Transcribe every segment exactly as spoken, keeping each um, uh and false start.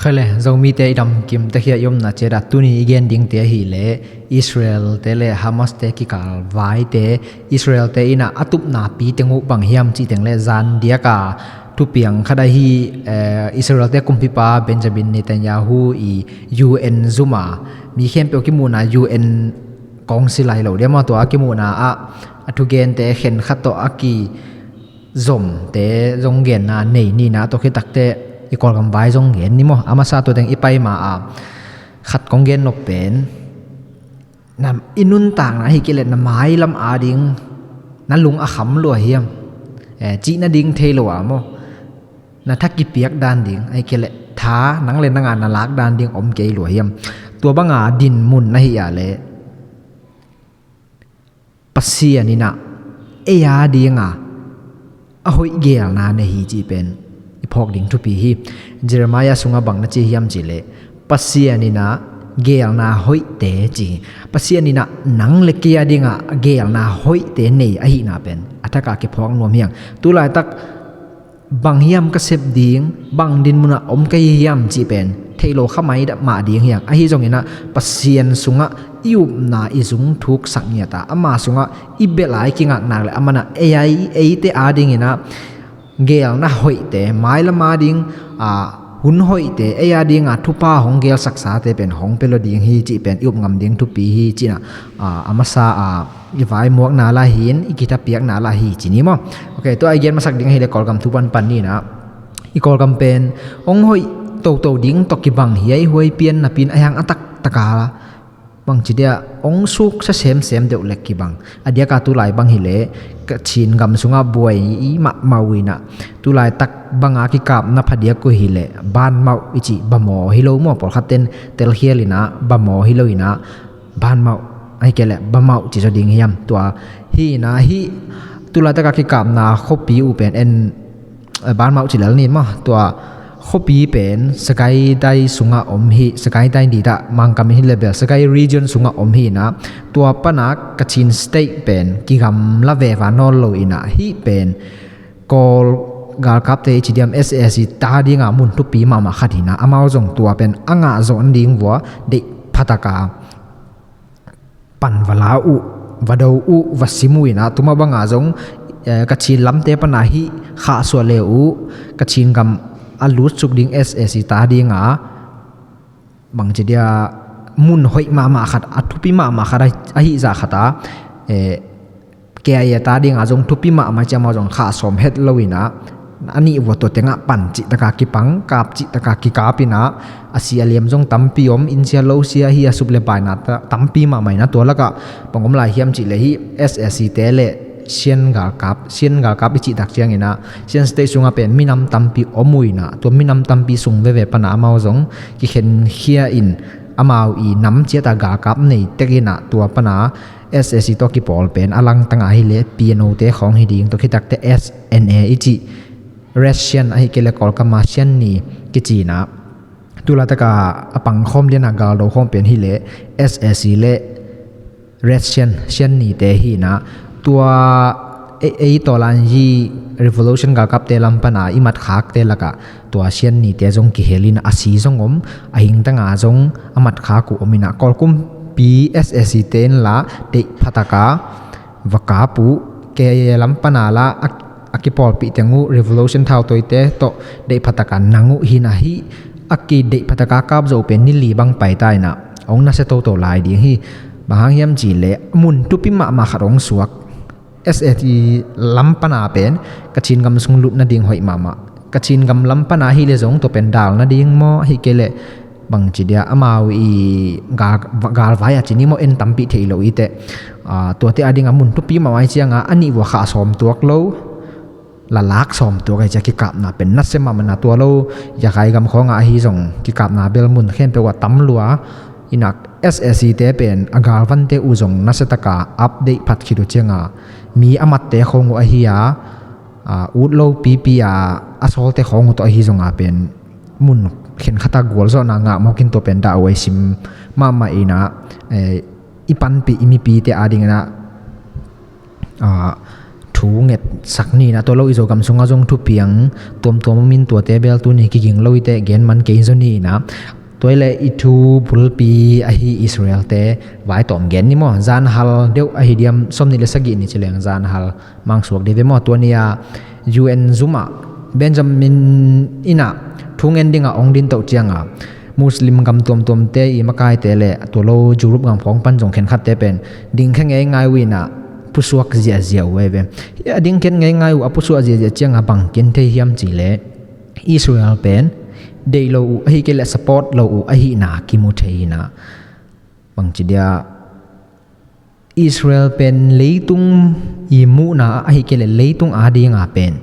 Khaile, Zomite i dam kim te khia i omna ciat ah tuni i gen dingte ahih leh Israel te le Hamas te kikal vaite, Israel te in ah a tupna pi teng uh bang hiam cih teng le zan diak a thupiang khat ahi, eh, Israel te kumpipa Benjamin Netanyahu i U N zum a mi khempeuh kimuhna U N kawngsi lai lo diam a tua a kimuhna ah a thugente khen khat tawh a ki zomte zong genna nei ni na, tua khit takteh i Kawlgam vai zong gen ni maw. A masa tua teng i pai ma a khat kong gen nop pen, na i nuntakna hi kei leh na mailam ading na lung a kham lua hiam? Eh, cih nading thei lo a maw? Na tha kipiak dan ding ahi kei leh tha nang le nang a na lak dan ding om kei lua hiam? Tua banga dinmun na hih a leh Pasian in ah ei a dinga a hoih geelna nei hi cih pen i phawk ding thupi hi. Jeremiah sungah bang na ci hiam cih leh Pasian in ah geelna hoihte ci hi. Pasian in ah nang le kei a dinga geelna hoihte nei ahihna pen a thakah kiphawk nuam hiang. Tulaitak bang hiam ka sep ding, bang dinmunah om ka hi hiam cih pen thei lo kha mai mah ding hiang. Ahi zongin ah Pasian sungah i upna i zung thuksak ngiat a, ama sungah i bia lai kingaknak le aman ah ei a, eite adingin ah geelna hoihte, mailam ading, a, hun hoihte, ei a dinga thupha hong geelsaksate pen hong pia lo ding hi cih pen i up ngam ding thupi hi cih in ah, a, a masa a i vaimuakna lah hi in, i kithapiakna lah hi ci ni maw. Ok, tua i gen masak ding ahih leh Kawlgam thu pan pan ni na. I Kawlgam pen hong hoih toto ding tawh kibang hi a, i huai pian napi in a hiang a taktaka bangci dia hong suksa semsem deuh leh kibang. A diaka tulai bang hi leh Kachin gam sungah buai i mahmah uh in ah, tulaitak banga kikapna phadiak uh hi leh banmauh i cih bamaw hi lo maw, pawlkhat ten telkhial in ah bamaw hi lo in ah banmauh, ahi kei leh bamauh ci zaw ding hiam? Tua hi in ah hih tulaitaka kikapna khuapi uh pen en, eh, banmauh ci lel ni maw. Tua khuapi pen Sagaing dai sungah om hi, Sagaing dai dita Mangkam in hi leh bel Sagaing region sungah om hi in ah, tua pana Kachin state pen kigamla veva nawn lo in ah hih pen Kawl galkapte i ci diam, S A C ta dinga mun thupi mahmah khat hi in ah, amau zong tua pen a ngah zawh nading vua deih phataka pan va la uh, va do uh, va sim uh in ah, tua mah banga zong, eh, Kachin lamte pana hih khahsuah le uh, Kachin gam a lutsuk ding S A C ta dinga bangci dia mun hoih mahmah khat, a thupi mahmah khat a, ahih zah khat a, eh, K I A ta dinga zong thupi mahmah ciang mah zong khah sawm het lo in ah, a nih vua tua tengah pan cihtaka kipang, kap cihtaka kikap in ah, a si a liam zong tampi om, inn sia lo sia hi a, sup le baina ta-, tampi mahmah in ah, tua lakah bang om lai hiam cih leh hih S A C te le Shan galkap, Shan galkap i cih tak ciangin ah, Shan state sungah pen minam tampi om uh in ah, tua minam tampi sung veve pana amau zong kikhenkhia in, amau i nam ciata galkap nei tek in ah, tua pana S A C tawh kipawl pen a langtang a hi leh P N O te khawng hi ding, tua khit takteh S N A i cih, Red Shan ahi kei leh Kawlkam a Shan ni kici in ah, tulaitaka a pangkhawm liana galdo khawm pen hi leh S A C le Red Shan, Shan ni te hi in ah, tua ei, ei tawlan hi revolution galkapte lam pana i matkhakte lakah tua Shan ni te zong kihel in a si zong om, a hingtanga zong a matkhak uh om in ah, Kawl kumpi S A C te in lah deih phataka va kap uh, K I A lam pana lah a, a kipawlpih teng uh revolution thautawite tawh deih phataka nang uh hi in ah, hih a kideih phataka kap zawh uh pen ni li bang paita in ah, hong nasia toto lai ding hi. Bang hang hiam cih leh mun thupi mahmah khat hong suak. S A C lam pana pen Kachin gam sung lut nading hoih mahmah. Kachin gam lam pana hi leh zong tua pen dal nading maw, ahi kei leh bangci dia amau i gal, galvai a ci ni maw, en tampi thei lo i teh. Ah, tuate adinga mun thupi mahmah ahi cianga a nih vua khah sawm tuak lo, la lak sawm tuak ahi ciang kikapna pen nasia mahmah in ah, tua lo Yakai gam khawngah ahi zong kikapna bel mun khempeuh ah tam lua in ah, S A C te pen a galvante uh zong nasiataka update phat khit uh cianga mi a matte khawng uh ahi a, a, ut lo pipi a, a sawlte khawng uh tawh ahi zonga pen mun khenkhatah gualzawhna ngah mawk in tua pen dah uh a i sim mahmah in ah, eh, i panpih i mipite adingin ah, ah, thu thu ngetsak ni in ah, tua lo i Zogam sungah zong thupiang tuamtuam om in, tuate bel tuni kiging lo i teh gen man kei zaw ni in ah, tua i leh i thu bulpi ahi Israel-te vai tawm gen ni maw. Zanhal deuh ahi diam, sawmnih le sagih ni ci leng zanhal mangsuak deuh ve maw. Tua ni a U N zum ah Benjamin in ah thu ngen dingah ong ding toh ciangah Muslim gam tuamtuamte i makaite le tua lo Europe gam khawng pan zong khenkhatte pen dingkhia ngeingai uh in ah pusuak ziahziah uh ahi ve. Hih a dingkhia ngeingai uh a pusuak ziahziah ciangah bang ken thei hiam cih leh Israel pen deih lo uh ahi kei leh support lo uh ahihna kimu thei in ah, bangci dia Israel pen leitung i muhna ah ahi kei leh leitung adinga pen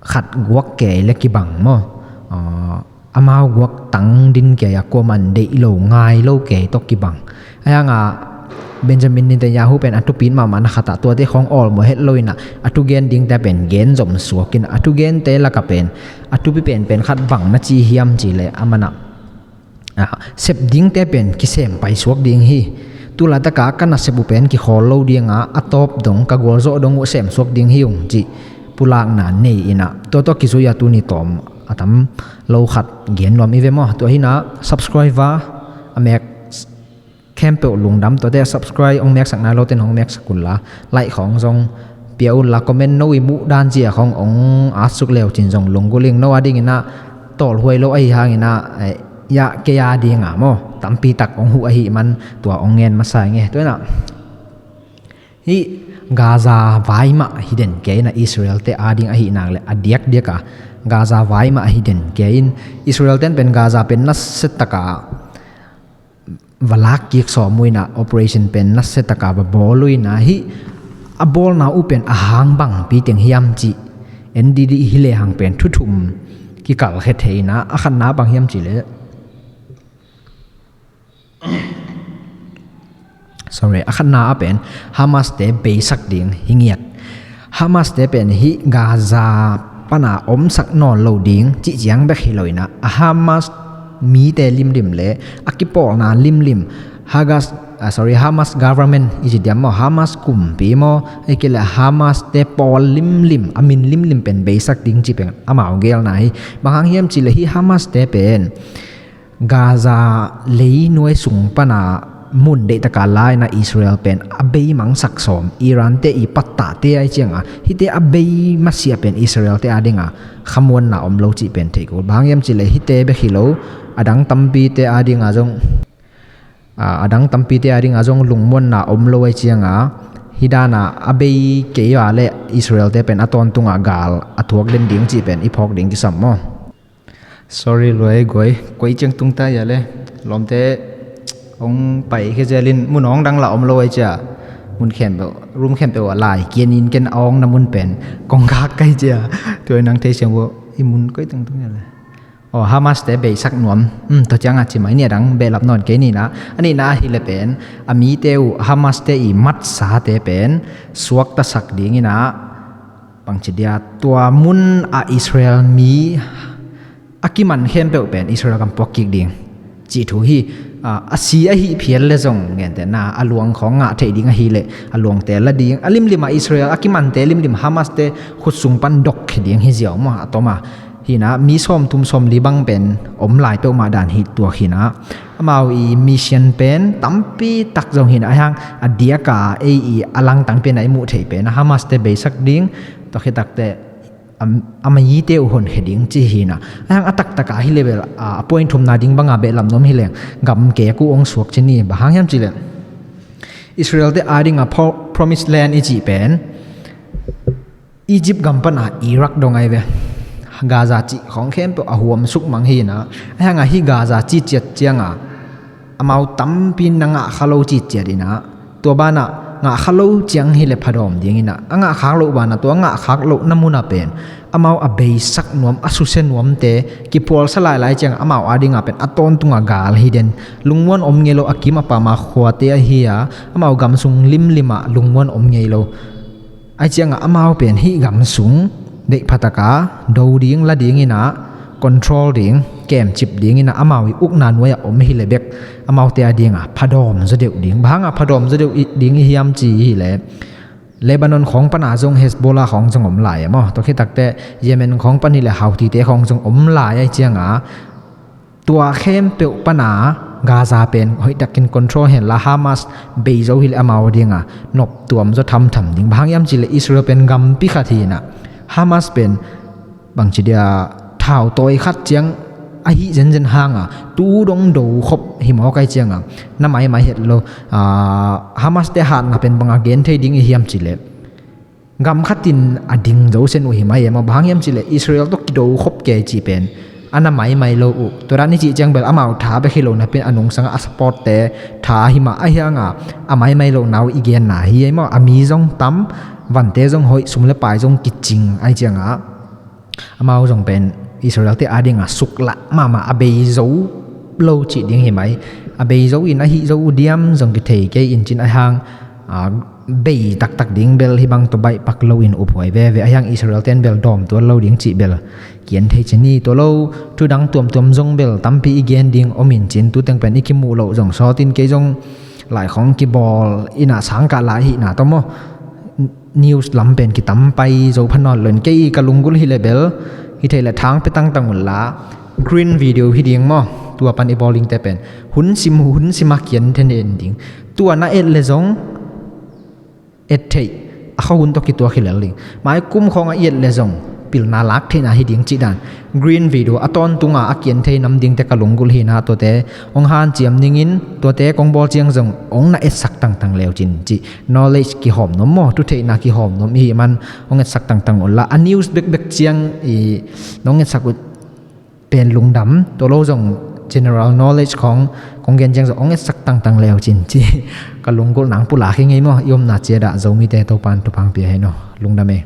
khat guak kei le kibang maw. Ah, amau guak tang ding kei a, kuaman deih lo ngai lo kei tawh kibang. Ahi hangah Benjamin Netanyahu pen a thupi mahmah na khat ah tuate khawng awlmawh het lo in ah a thugen dingte pen gen zom suak in ah, a thugente lakah pen a thupi penpen khat bang na ci hiam cih leh a man ah, ah, sep dingte pen kisem paisuak ding hi. Tulaitakah ka nasep uh pen kikhawl lo ding a, a tawp dong, ka gualzawh dong uh semsuak ding hi ung cih pulakna nei in ah, tua tawh kizui a tuni tawm a tam lo khat gen nuam i ve maw. Tua hi in ah subscriber a mek khempeuh lungdam, tuate subscribe hong meksak nai lote in hong meksak un la, like khawng zong pia un la, comment no i muh dan zia khawng hong atsuk leu cin zong lunggulh ing. No adingin ah tawlhuai lo ahi hangin ah, eh, ya kei adinga maw, tampi tak hong huh ahih man tua hong ngen masa ing e. Tua in ah hih Gaza vai mah hi den kei in ah, Israel-te ading ahih nak leh a diakdiak a Gaza vai mah hi den kei in, Israel-ten pen Gaza pen nasia taka va lak kik sawm uh in ah, operation pen nasia taka va bawl uh in ah, hih a bawlna uh pen a hang bangpi teng hiam cih en didi hi lehang pen thu thum kikalkhia thei in ah, a khatna bang hiam cih leh, sorry, a khatna ah pen Hamas-te beisak ding hi ngiat. Hamas-te pen hih Gaza pana omsak nawn lo ding cih ciang bek hi lo in ah, a Hamas mite limlim le a kipawlna limlim, Hagas, ah, sorry, Hamas government i ci diam maw, Hamas kumpi maw, ahih kei leh Hamas-te pawl limlim, a min limlim pen beisak ding cih pen amau geelna hi. Bang hang hiam cih leh hih Hamas-te pen Gaza leinuai sung pana mun deihtaka la in ah Israel pen a bei mangsak sawm, Iran-te i pattahte ahi cianga hihte a bei masiah pen Israel-te adinga khamuanna om lo cih pen theih kul. Bang hang hiam cih leh hihte bek hi lo, a dang tampite adinga zong, a, a dang tampite adinga zong lungmuanna om lo ahi cianga, hih dana a bei kei a leh Israel-te pen a tawntunga gal a thuak den ding cih pen i phawk ding kisam maw. Sorry luai guai, koi ciang tung ta ia le. Lawmte hong pai khia zialin mun awng dang lah om lo ai cia. Mun khempeuh, room khempeuh a lai kianin ken awng na mun pen kong khak kai cia. Tua nang thei siang bo i mun koi tung tung ia le. Aw, Hamas-te beisak nuam. Um, tua ciangah ci mai ni a dang behlap nawn kei ni na. A nihna ahi le pen a mite uh Hamas-te i matsate pen suaktasak dingin ah, bangci dia, tua mun a Israel mi a kiman khempeuh pen Israel gam puak kik ding cih thu hi. A, a si ahi phial le zong gentehna a luang khawng ngah theih ding ahi leh a luangte la ding, a limlim a Israel a kimante limlim Hamas-te khut sung pan dok khia ding hi ziau maw, a tom a. Hi na, mi sawmthum sawmli bang pen om lai peuhmah dan hi tuak hi na. Amau i mission pen tampi tak zong hi na, a hiang a diaka ei i a langtang pen a i muh theih pen a Hamas-te beisak ding, tua khit takte a, a mite uh honkhia ding ci hi na. A hiang a taktaka hi le bel, a, a point thumna ding banga behlap nuam hi leng gam kek uh hong suak ci ni. Bang hang hiam cih leh Israel-te adinga pro-, Promised Land i cih pen Egypt gam pana Iraq dong ai ve. Gaza cih khawng khempeuh a huam suk mang hi na. A hianga hi Gaza cih ciat cianga amau tampi na ngah kha lo cih ciat ina, tua bana ngah kha lo ciang hi le phadawm ding ina, a ngah khak loh bana tua ngah khak loh na muna pen amau a beisak nuam, a susia nuamte kipualsa lailai ciang amau adinga pen a tawntunga gal hi den. Lungmuan om ngei lo, a kim a pama khuate ahi a, amau gam sung limlima lungmuan om ngei lo. Ai cianga amau pen hih gam sung deih phataka do ding, la ding ina, control ding, kemcip ding ina, amau i ukna nuai-ah om hi le bek amaute adinga phadawm zaw deuh ding. Bang hanga phadawm zaw deuh i, ding i hiam ci hi le, Lebanon khawng pana zong Hezbollah khawng zong om lai a maw. Tua khit takte Yemen khawng pan hileh Houthi te khawng zong om lai a, ahih cianga tua khempeuh pana Gaza pen hoihtakin control henla Hamas bei zo hileh amau dinga noptuam zaw thamtham ding. Bang hang hiam cihleh Israel pen gampi khat hi-in ah, Hamas pen bangci dia, thautawi khat ciang ahi zenzen hanga tu dong do khop hi mawk a, ahih cianga na maimai het lo. Hamas te hatna pen banga gen thei ding i hiam cihleh, gam khatin a ding zo sen uh hi mai e maw. Bang hang hiam cihleh Israel tawh kido khop kei cih pen a na maimai lo uh. Tua dan i cih ciang bel amau tha bek hi lo napi-in a nungsanga a support te tha hi mah, ahih hanga a maimai lo nau i genna hi e maw. A mi zong tam, vante zong hoih, sum le pai zong kicing, ahih cianga amau zong pen Israel te adinga suklah mahmah, a bei zo lo cih ding hi mai. A bei zo in ahi zo uh diam zong kithei kei in cin, ahih hang bei taktak ding bel hih bang tawh baih pak loin uphuai veve, ahih hang Israel ten bel dawm tuan lo ding cih bel kian thei cin hi. Tua lo, thu dang tuamtuam zong bel tampi i gen ding om in cin, tu teng pen i kimuh loh zong sawtin, kei zong lai khawng kibawl in ah, sangkah lai ahihna tawh maw, news lam pen kitam pai zo pha nawn lo in, kei ka lunggulh hileh bel hih theih leh thang pia tangtang unla, green video hi ding maw. Tua pan i bawl dingte pen hun sim hun sima kian thei in ding. Tua na et leh zong et theih, a kha hun tawh kituak hi lel ding. Mai kum khawng a i et leh zong pilna lak theihna hi ding cih dan green video a tawntunga a kian thei nam dingte ka lunggulh hi-in ah, tuate hong hanciam ningin, tuate kong bawl ciang zong hong na etsak tangtang le uh cin, cih knowledge kihawm nuam maw, thutheihna kihawm nuam i hih man hong etsak tangtang unla, a news bekbek ciang i nong etsak uh pen lungdam. Tua lo zong general knowledge khawng kong gen ciang zong hong etsak tangtang le uh cin, cih ka lunggulh nang pulak hi ing ei maw. I omna ciat ah Zomite Topan thupha pia hen aw. Lungdam ei.